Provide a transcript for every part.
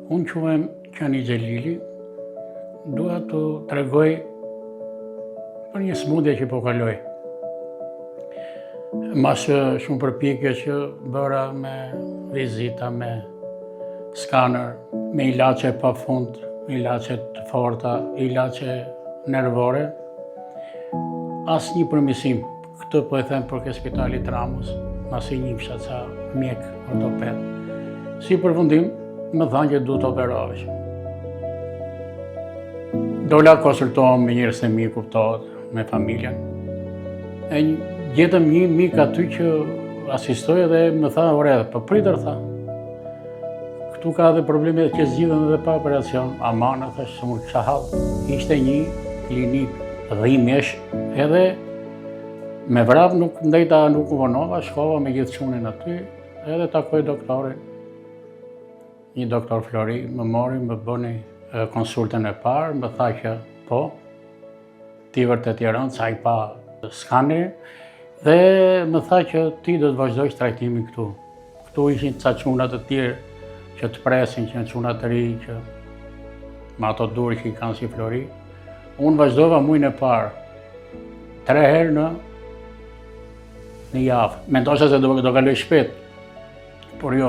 Unë quhem Qani Xhelili, dua të tregoj për një smundje që po kaloj. Mas shumë përpjekje që bëra me vizita, me skaner, me ilaçe pa fund, ilaçe të forta, ilaçe nervore, asnjë përmirësim. Këtë po e them për ke spitali të Ramës, masi njifsha ca mjek ortoped. Si përfundim, më thanë që duhet të operohesh. Dola konsultohem me njerëz të mi, kuptohet, me familjen. E gjetëm një mik aty që asistoi dhe më tha, ore, po prit, tha. Këtu ka edhe probleme që zgjidhen edhe pa operacion. Aman, thash, se më kisha hall. Ishte një klinikë dhimbjesh, edhe me vrap nuk ndejta, nuk u vonova, shkova me gjithë çunin aty, edhe takoj doktorin. Një doktor Flori më mori, më bëni konsultën e parë, më tha që po, ti vërtet je rëndë, sa i pa skanerin, dhe më tha që ti do të vazhdojsh trajtimin këtu. Këtu ishin ca çuna të tjerë që të presin, që janë çuna të ri, që me ato duar që i kanë si Flori. Unë vazhdova mujin e parë, tre herë në, në javë. Mendosha se do, do kaloj shpejt, Por jo,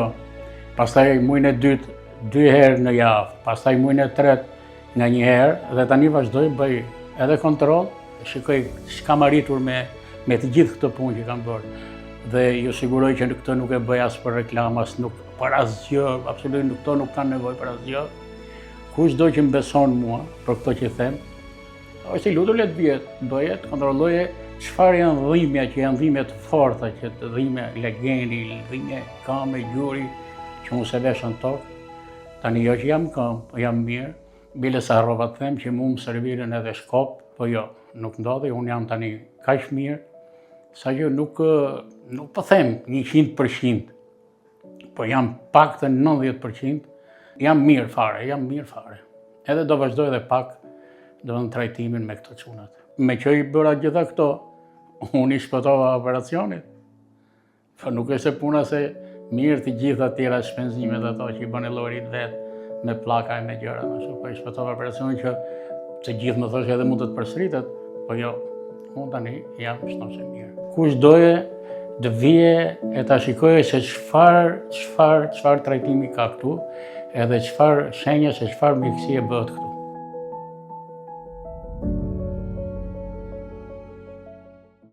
pastaj mujin e dytë, dy herë në javë, pastaj mujin e tretë nga një herë, dhe tani vazhdoj bëj edhe kontroll, shikoj ç'kam arritur me, me të gjithë këtë punë që kam bërë. Dhe ju siguroj që këtë nuk e bëj as për reklamë, as nuk për asgjë, absolutisht nuk këto nuk kanë nevojë për asgjë. Kushdo që më beson mua për këto që them, Është i lutur le të vijë, të bëjë, të kontrollojë çfarë janë dhimbja që janë dhimbje të forta, që të dhimbje legeni, dhimbje këmbe, gjuri, që unë s'e vesha në tokë. Tani jo që jam këmbë, po jam mirë. Bile se harrova të them që mu më servirën edhe shkop, po jo, nuk ndodhi, unë jam tani kaq mirë, sa që nuk, nuk po them 100%, po jam paktën 90%, jam mirë fare, jam mirë fare. Edhe do vazhdoj edhe pak, do në trajtimin me këto çunat. Me që i bëra gjitha këto, unë i shpëtova operacionit. Po nuk është puna se mirë të gjitha tjera shpenzimet ato që i bënë llogarit vetë me pllaka e me gjëra, ashtu, po i shpëtova operacionit që të gjithë më thoshin edhe mund të të përsëritet, po jo, Unë tani jam shnosh e mirë. Kush doje të vije e ta shikoje se çfarë çfarë çfarë trajtimi ka këtu, edhe çfarë shenja se çfarë mjekësie bëhet këtu.